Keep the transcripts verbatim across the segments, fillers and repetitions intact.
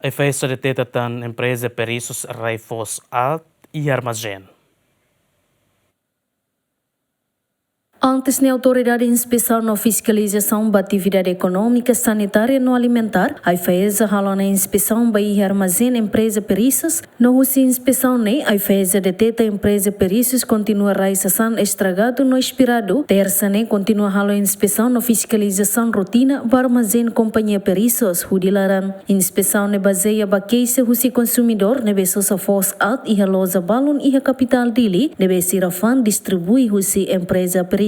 AIFAESA deteta tan empreza Perisos rai foos aat iha armazén. Antes ne'e, Autoridade Inspesaun no Fiskalizasaun ba Atividade Ekonómika, Sanitária no Alimentár, AIFAESA, halo ona inspesaun ba iha armazén empreza Perisos. No husi inspesaun ne'e, AIFAESA deteta empreza Perisos kontinua rai sasán estragadu no espiradu. Tersa ne'e kontinua halo inspesaun no fiskalizasaun rotina ba armazén kompañia Perisos, hudi laran. Inspesaun ne'e bazeia ba keixa husi konsumidór ne'ebé sosa foos aat iha loja balun iha kapitál Dili, ne'ebé sira fa'an distribui husi empreza Perisos.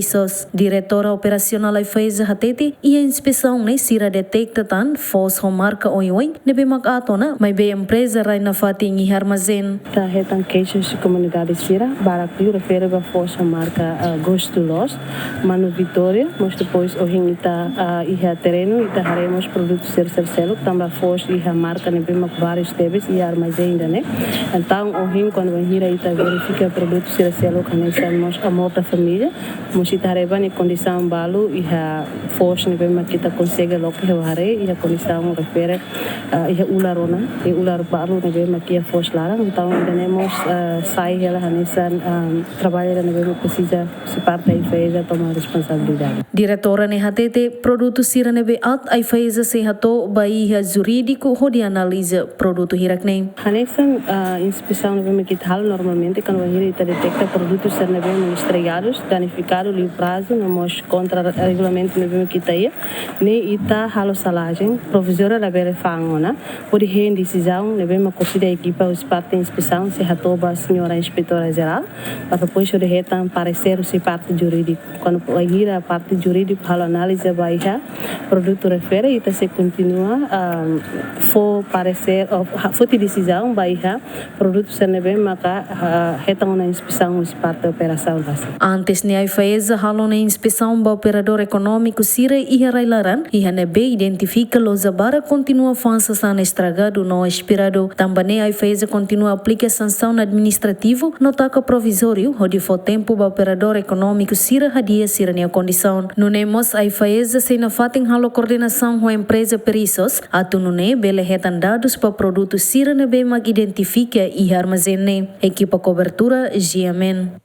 Diretora Operasionál AIFAESA hatete, iha inspesaun ne'e sira deteta tan foos ho marka oioin ne'ebé mak aat ona, maibé empreza rai nafatin iha armazén. Ita hetan keixa husi komunidade sira barak liu refere ba foos ho marka, ah, Gosto Lost, Manu Vitória, mós depois ohin ita, ah, iha terrenu, ita haree mós produtu sira seluk-seluk, tanba foos iha marka ne'ebé mak várius tebes iha armazén ida-ne'e. Entaun, ohin, kuandu bainhira ita verifika produtu sira seluk hanesan mós Amor da Família, mós ita haree ba nia kondisaun balu iha foos ne'ebé mak ita konsege loke hodi haree iha kondisaun refere, ah, iha ular ona, iha ular balu ne'ebé mak iha foos laran. Entaun, ida-ne'e mós, ah, sai hela hanesan, ah, traballu ida ne'ebé mak presiza husi parte AIFAESA toma responsabilidade. Diretora ne'e hatete, produtu sira ne'ebé aat AIFAESA sei hato'o ba iha jurídiku hodi analiza produtu hirak-ne'e. Hanesan, ah, inspesaun ne'ebé mak ita halo normalmente, kuandu bainhira ita deteta produtu sira ne'ebé mak estragadus, danifikadu, liu prazu, no mós kontra regulamentu ne'ebé mak ita iha, ne'e ita halo salajen, provizóriu labele fa'an ona, hodi hein desizaun ne'ebé mak orsida ekipa husi parte inspesaun sei hato'o ba Señora Inspetora Jerál, para depois hodi hetan paresér husi parte jurídiku. Kuandu bainhira parte jurídiku halo analiza ba iha produtu refere, ita sei kontinua, ah, fó paresér, ou, ha-, foti desizaun ba iha produtu sira ne'ebé maka, ah, hetan ona inspesaun husi parte operasaun rasik. Antes ne'e, AIFAESA halo ona inspesaun ba operadór ekonómiku sira iha rai laran, iha ne'ebé identifika loja barak kontinua fa'an sasán estragadu no espiradu. Tanba ne'e, AIFAESA kontinua aplika sansaun administrativu no taka provizóriu hodi fó tempu ba operadór ekonómiku sira hadi'a sira-nia kondisaun. Nune'e mós, AIFAESA sei nafatin halo koordenasaun ho empreza Perisos, atu nune'e bele hetan dadus ba produtu sira ne'ebé mak identifika iha armazén ne'e. Ekipa kobertura, G M N.